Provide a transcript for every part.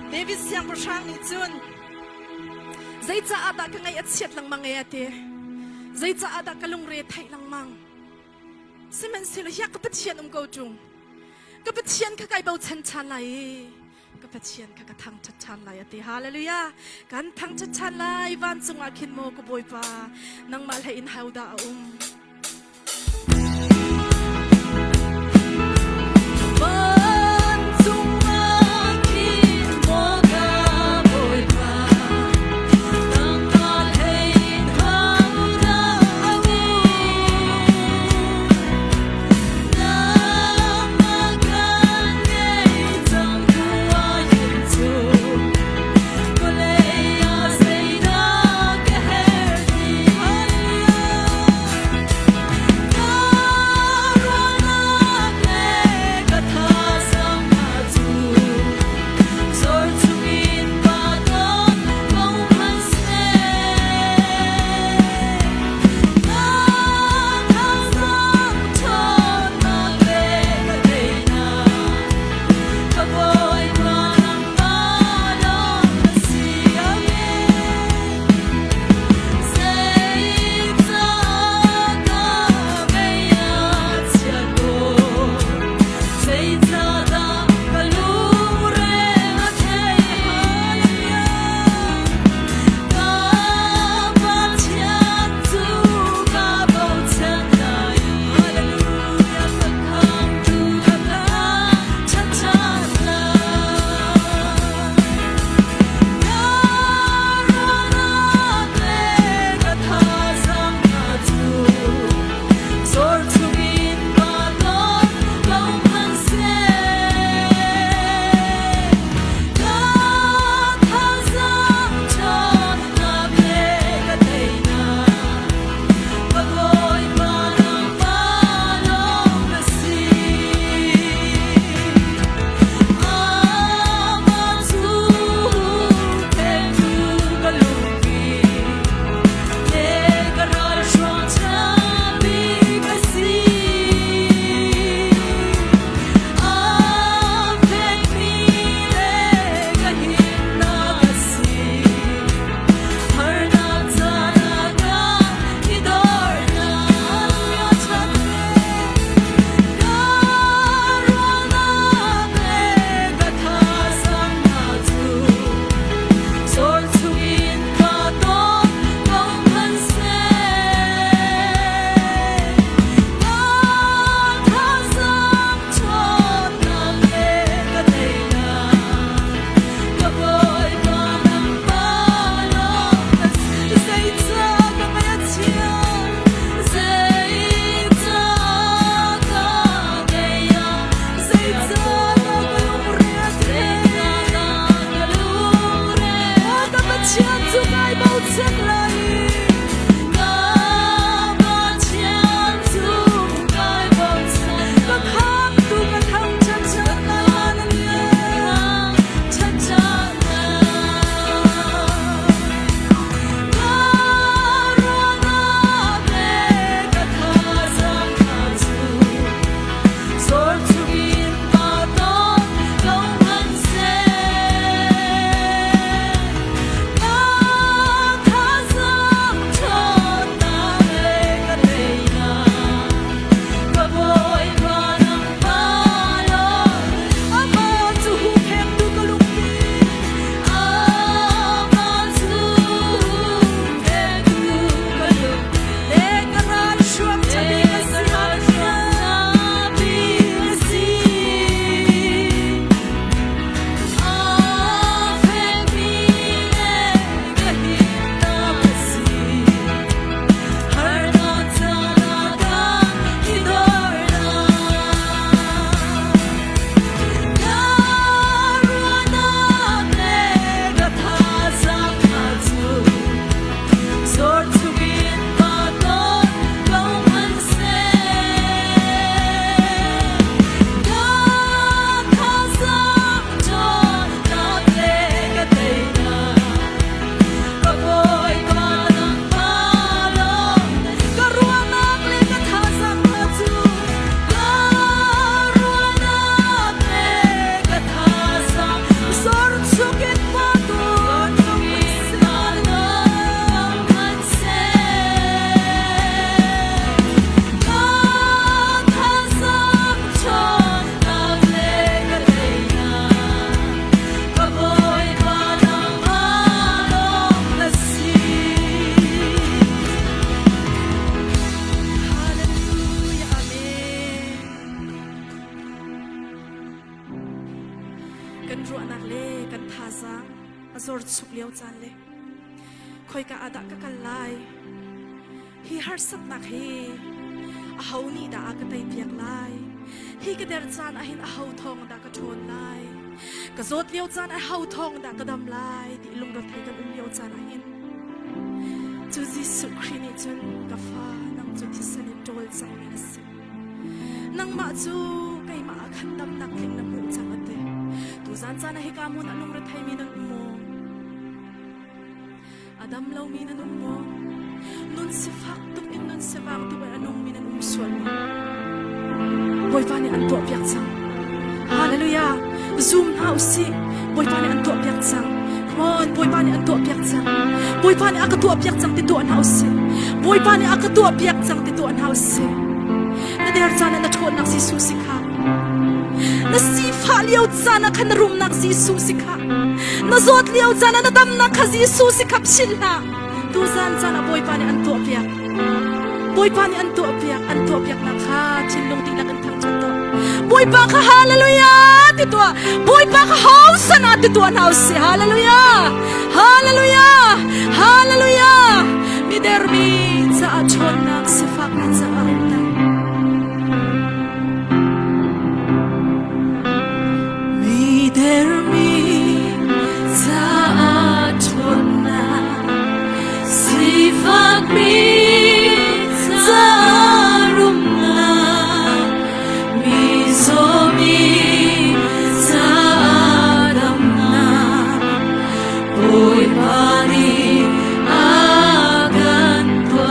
David siangpahrang nih cun zeicaah dah ka ngaih a chiat lengmang e a ti. Zeicaah dah ka lungre theih lengmang. Sihmanhsehlaw hiak ka Pathian um ko ṭung. Ka Pathian kha kai bochan ṭhan lai i ka Pathian kha ka thangṭhat ṭhan lai a ti. Hallelujah. Kan thangṭhat ṭhan lai vancung ah khin maw ka Bawipa nangmah hlei in hodah a um. Vancung ah khin maw ka Bawipa nangmah hlei in hodah a um. Nangmah kan ngei cang tu ahhin cu vawlei ah zeidah ka herh ti. Hallelujah. Thazaang a zor chuk lio caan le khoika ah dah ka kal lai? Hi harsatnak hi aho nih dah a ka teipiak lai? Hi ka der caan ahhin aho thawng dah ka ṭhawn lai? Ka zawt lio caan aho thawng dah ka dam lai? Ti lungrethei kan um lio caan ahhin cu Jesuh Khrih nih cun ka fa nang cu thisen in ṭawl cangmi na si. Nangmah cu keimah ah khan damnak tling na hmuh cang a ti. Tuzan caan ah hika hmun ah lungretheimi nan um maw? A dam lomi nan um maw? Nun sifak tuk in nun sivang tuk in a nungmi nan um sual maw? Bawipa nih an tuahpiak cang. Hallelujah! Zoom hna usih. Bawipa nih an tuahpiak cang. Come on, Bawipa nih an tuahpiak cang. Bawipa nih a ka tuahpiak cang ti tuah hna usih. Bawipa nih a ka tuahpiak cang ti tuah hna usih. Na der caan ah na ṭhawnnak Jesuh si kha. Na sifah lio caan ah khan na rumnak Jesuh si kha. Na zawt lio caan ah na damnak kha Jesuh si kha philh hlah. Tuzan caan ah Bawipa nih an tuahpiak. Bawipa nih an tuahpiak, an tuahpiaknak kha thinlung dihlak in thangṭhat tuah. Bawipa kha hallelujah ti tuah. Bawipa kha hosana ti tuah hna usih. Hallelujah! Hallelujah! Hallelujah! Midermi caah ṭhawnnak, sifakmi caah rumnak. Midermi caah ṭhawnnak, sifakmi caah rumnak, mizawmi caah damnak, Bawipa nih a kan tuah.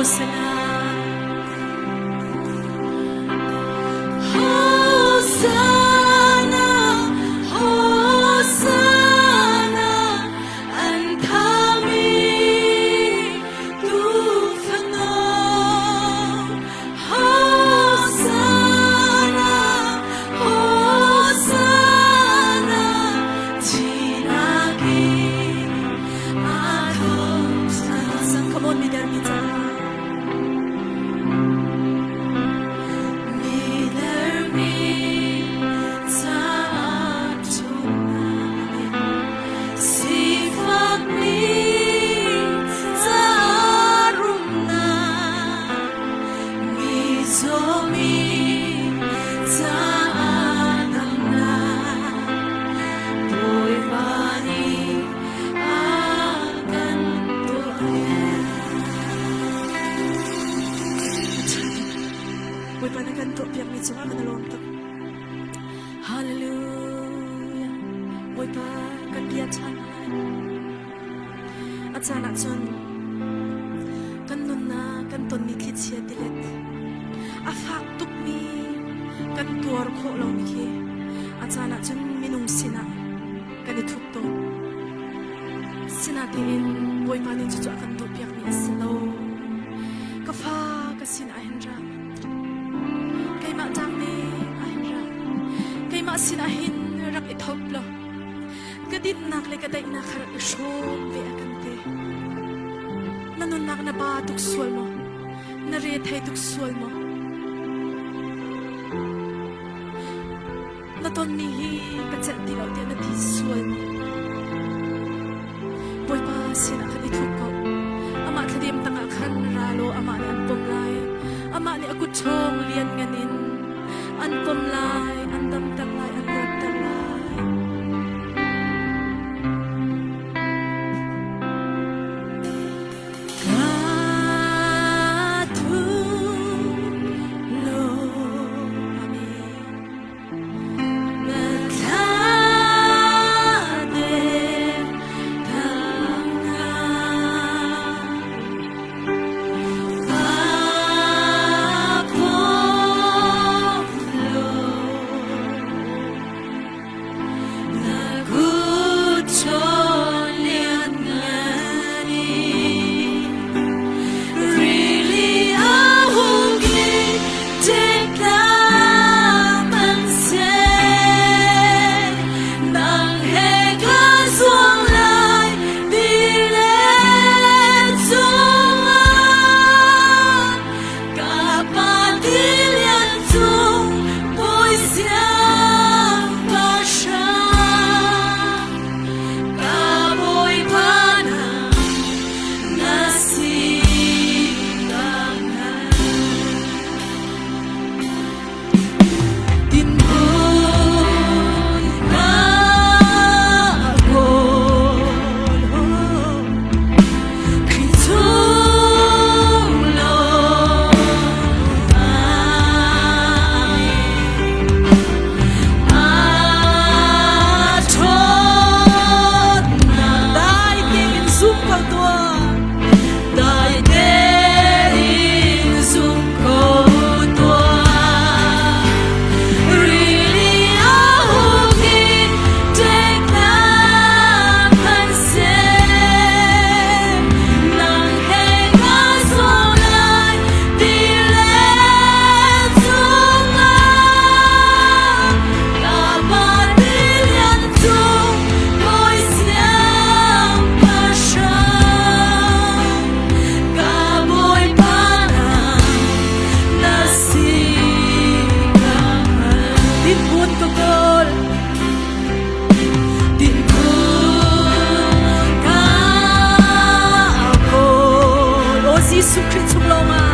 Hosanna, Hosanna, Hosanna, an thami tufano. Hosanna, Hosanna, tinakin athom. Come on, mider mi ca. Mider mi ca thumnak, sifak mi ca rumnak, mizaw mi ca damnak, Bawipa nih a kan tuahpiak. Bawipa na kan tuahpiakmi cungah kan i lawm tuk. Hallelujah. Bawipa kan bia ṭhan lai. A caan ah cun kan nunnak kan tonmi thlichia tilet a fak tukmi kan tuar khawh lomi khi a caan ah cun minung sinah kan i thup tawn. Sinain Bawipa nih cucu a kan duhpiakmi a si lo. Ka fa, ka sin ah hin ra. Keimah ṭang nih ah hin ra. Keimah sin ah hin rak i thop law ka dinnak le ka daihnak kha rak i hrawm ve a kan ti. Na nunnak na ba tuk sual maw? Na re thei tuk sual maw? Na tonmi hi ka celh ti lo tiah na ti sual maw? Bawipa sinah khan i thup ko. Amah thladem tangah khan ra law amah nih an pom lai. Amah nih a kut ṭhawng lianngan in an pom lai, an damter lai, an luatter lai. Ka thup law, Amen. Na thladem tangah ka pom law, na kut ṭhawn lianngan in rili a hung i ṭeklam an seh. Nang he ka zuang lai tilet cungah, ka Pa tilian cung bawi siangpahrang, ka Bawipa na na si ka hngal. Dinhmun ka kawl, Khrih chung lawng. Amen. A ṭhawnnak dai tein zum ko tuah, dai tein zum ko tuah. Rili a hung i ṭeknak an seh. Nang he ka zuang lai tilet cungah, ka Pa tilian cung bawi siangpahrang, ka Bawipa na na si ka hngal. Dinhmun ka kawl, dinhmun ka kawl, O Jesuh Khrih chung lawngah.